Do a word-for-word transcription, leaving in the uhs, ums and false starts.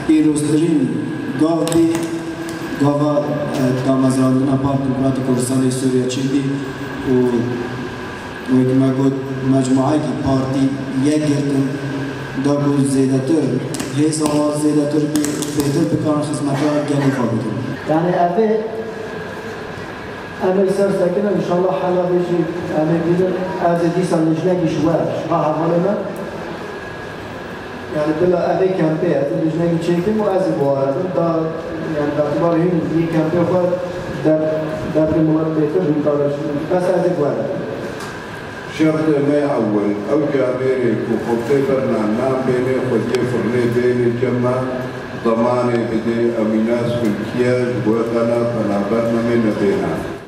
Pîroztirîn gav bî, gava, e, damezrandina Partî Demokratîk Kurdistanê Sûriye çêbî û wek me got, mecmuayekî partî yek girtin, da ku zêdetir hêza wan zêdetir bî, bêtir bikarin xizmeta gelê xwe bikin. Yani ev ê em ê ser sekin, inşallah hela vê jî em ê bînin. Ez ê dîsa lijnekî ji we, ji va hevalê me. Yani bila ev ê kempê, ez ê lijnekî çêkim û ez ê biwaredim. Da, yani bertibarê hîn yê kempê xwe der, devrê milet bêtir hîn dare. Bes ez ê biwaredim. Şertê me ewil, ew camêrê ku xwe tê berna nan bênê, xwediyê firnê bênê cem me, zemanê bidê, ew mînas kulkiye, ji bo qena penaber nemê nebêna.